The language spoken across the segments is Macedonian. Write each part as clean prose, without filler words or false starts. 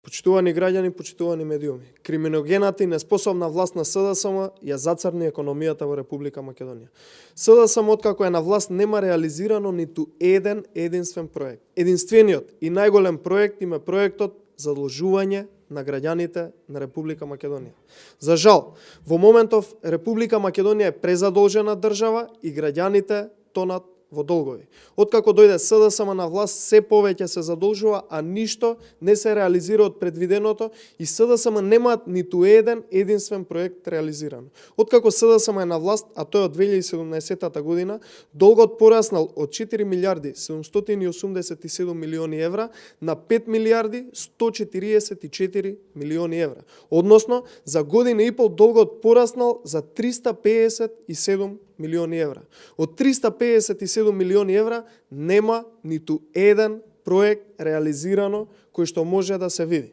Почитувани граѓани, почитувани медиуми, криминогената и неспособна власт на СДСМ ја зацрни економијата во Република Македонија. СДСМ откако е на власт нема реализирано ниту еден единствен проект. Единствениот и најголем проект им е проектот задолжување на граѓаните на Република Македонија. За жал, во моментов Република Македонија е презадолжена држава и граѓаните тонат во долгови. Откако дојде СДСМ на власт, се повеќе се задолжува, а ништо не се реализира од предвиденото и СДСМ немаат ниту еден единствен проект реализиран. Откако СДСМ е на власт, а тој од 2017 година, долгот пораснал од 4 милиарди 787 милиони евра на 5 милиарди 144 милиони евра. Односно, за година и пол долгот пораснал за 357 милиони евра. Од 357 милиони евра нема ниту еден проект реализирано кој што може да се види.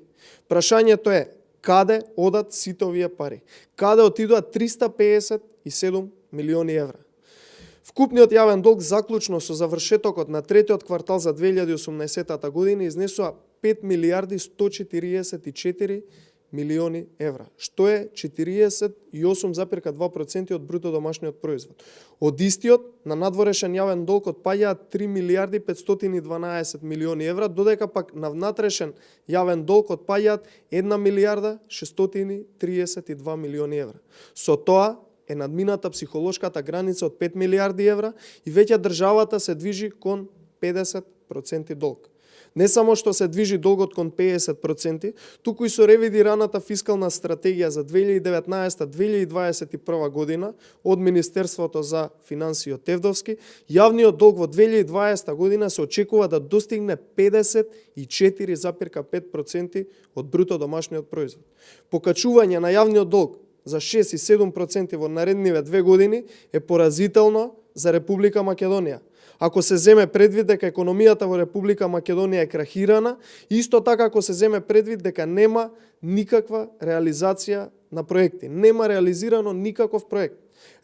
Прашањето е каде одат сите овие пари? Каде отидоа 357 милиони евра? Вкупниот јавен долг заклучно со завршетокот на третиот квартал за 2018 година изнесува 5 милиарди 144 милиони евра, што е 48,2% од бруто домашниот производ. Од истиот на надворешен јавен долг отпаѓаат 3 милиарди 512 милиони евра, додека пак на внатрешен јавен долг отпаѓаат 1 милиарда 632 милиони евра. Со тоа е надмината психолошката граница од 5 милиарди евра и веќе државата се движи кон 50% долг. Не само што се движи долгот кон 50%, туку и со ревидираната фискална стратегија за 2019-2021 година од Министерството за финансии Тевдовски, јавниот долг во 2020 година се очекува да достигне 54,5% од бруто домашниот производ. Покачување на јавниот долг за 6 и 7% во наредниве 2 години е поразително за Република Македонија. Ако се земе предвид дека економијата во Република Македонија е крахирана, исто така ако се земе предвид дека нема никаква реализација на проекти, нема реализирано никаков проект.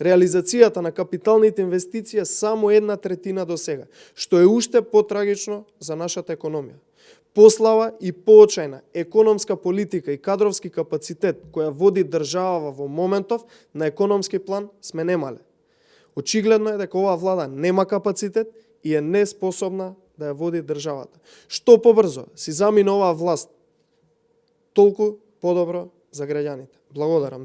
Реализацијата на капиталните инвестиции е само 1/3 до сега, што е уште потрагично за нашата економија. Послава и поочајна економска политика и кадровски капацитет која води држава во моментов на економски план сме немале. Очигледно е дека оваа влада нема капацитет и е неспособна да ја води државата. Што побрзо си замине оваа власт, толку подобро за граѓаните. Благодарам.